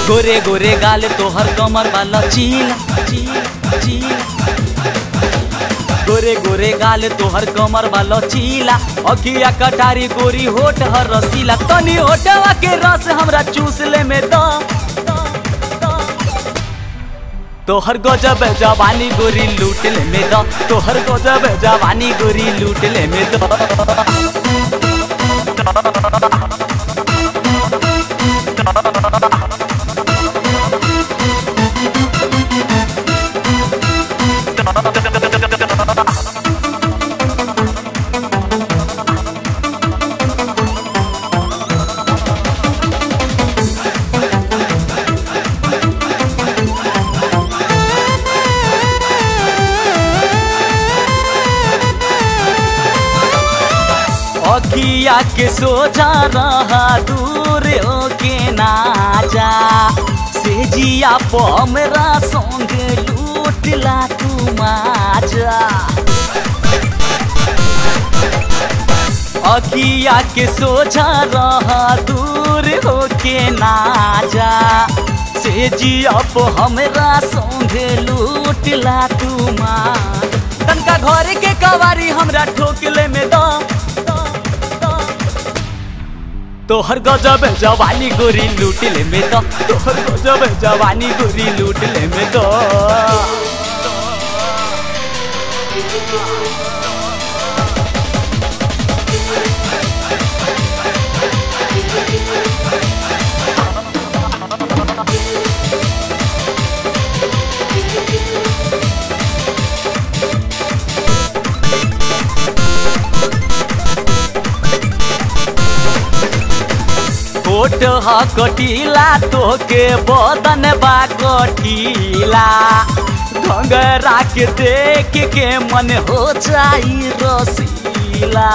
गोरे गोरे गाल तोहर कमर वाला चीला चीला चीला। गोरे गोरे गाल तोहर कमर वाला चीला, अखिया कटारी गोरी होठ हर रसीला। तनी होठवा के रस हमरा चूस ले में द, तोहर गजब जवानी गोरी लूट ले में द, तोहर गजब जवानी गोरी लूट ले में द। अखिया के सोझा रहा दूर होके ना जा, सेजिया हमरा संग लूटला तू माजा। अखिया के सोझा रहा दूर होके ना जा, सेजिया हमरा संग लूटला तू माजा। तनका घर के कवारी हमरा ठोकले में द, तोहर गजब जवानी गोरी लूट ले में द, तोहर गजब जवानी गोरी लूट ले में द। होठ ह कटीला तोके बदन बा कटीला, घंगरा के देख के मन हो जाई रसीला।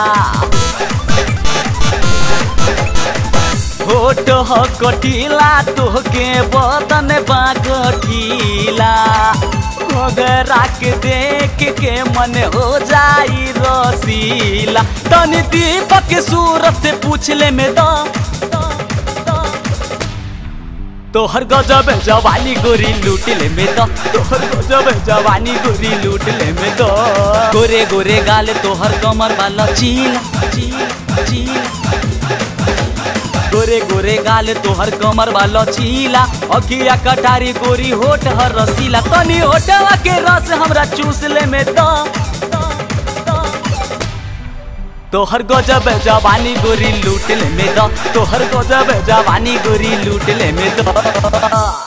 होठ ह कटीला तोके बदन बा कटीला, घंगरा के देख के मन हो जाई रसीला। तनी दीपक सूरत से पूछ ले में द, तोहर गजब जवानी गोरी लूट ले में द, तोहर गजब जवानी गोरी लूट ले में द। गोरे गोरे गाल तोहर कमर वाला चीला चीला चीला। गोरे गोरे गाल तोहर कमर वाला चीला, अखिया कटारी गोरी होठ हर रसीला। तनी होठवा के रस हमरा चूस ले में द, तोहर गजब जवानी गोरी लूट ले में द, तोहर गजब जवानी गोरी लूट ले में द।